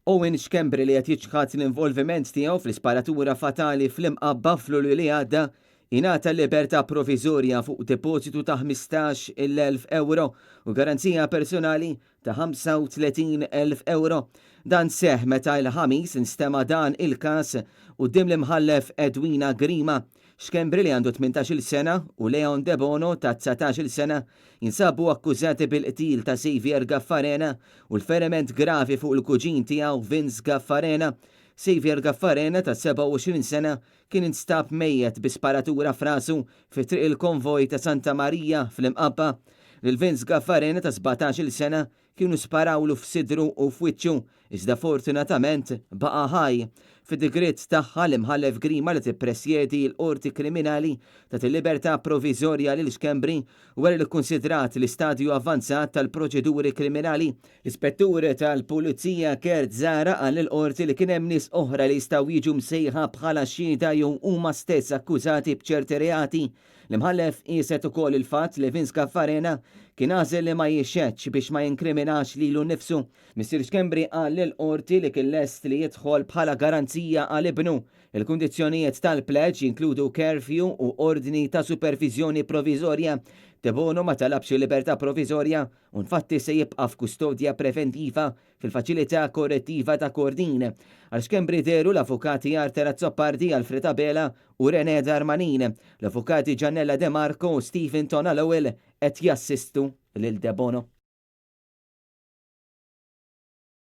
Owen Schembri li qed jiċħad l-involviment tiegħu fl-isparatura fatali fl-Imqabba f'Lulju li għadda, ingħata libertà proviżorja fuq depożitu ta' 15,000 ewro u garanzija personali ta' 35,000 ewro. Dan seħħ meta l-Ħamis instema' dan il-każ quddiem l-Imħallef Edwina Grima. Schembri li għandu 18-il sena u Leon Debono ta' 19-il sena jinsabu akkużati bil-qtil ta' Xavier Gaffarena u l-feriment gravi fuq il-kuġin tiegħu Vince Gaffarena. Xavier Gaffarena ta' 27 sena kien instab mejjet bi sparatura f'rasu fi Triq il-Konvoj ta' Santa Marija fl-Imqabba. Lil Vince Gaffarena ta' 17-il sena Kienu sparawlu f'sidru u f'wiċċu, iżda fortunatament baqa' ħaj. Fid-digriet tagħha, l-Imħallef Grima li tippresjedi l-Qorti Kriminali tat il-libertà proviżorja lil Schembri wara li kkunsidrat l-istadju avvanzat tal-proċeduri kriminali. L-Ispettur tal-Pulizija Kurt Zahra qal lill-Qorti li kien hemm nies oħra li jistgħu jiġu msejħa bħala xhieda jew huma stess akkużati b'ċerti reati. L-Imħallef qieset ukoll il-fatt li Vince Gaffarena kien għażel li ma jixhedx biex ma jinkriminax lilu nnifsu. Missier Schembri qal lill-Qorti li kien lest li jidħol bħala garanzija għal ibnu. Il-kundizzjonijiet tal-pleġġ jinkludu curfew u ordni ta' superviżjoni proviżorja. Debono ma talabx il-libertà proviżorja u nfatti se jibqa' f'kustodja preventiva fil-Faċilità Korrettiva ta' Kordin. Għal Schembri dehru l-Avukati Arthur Azzopardi, Alfred Abela u Renè Darmanin. L-Avukati Giannella De Marco u Stephen Tonalowell qed jassistu lil Debono.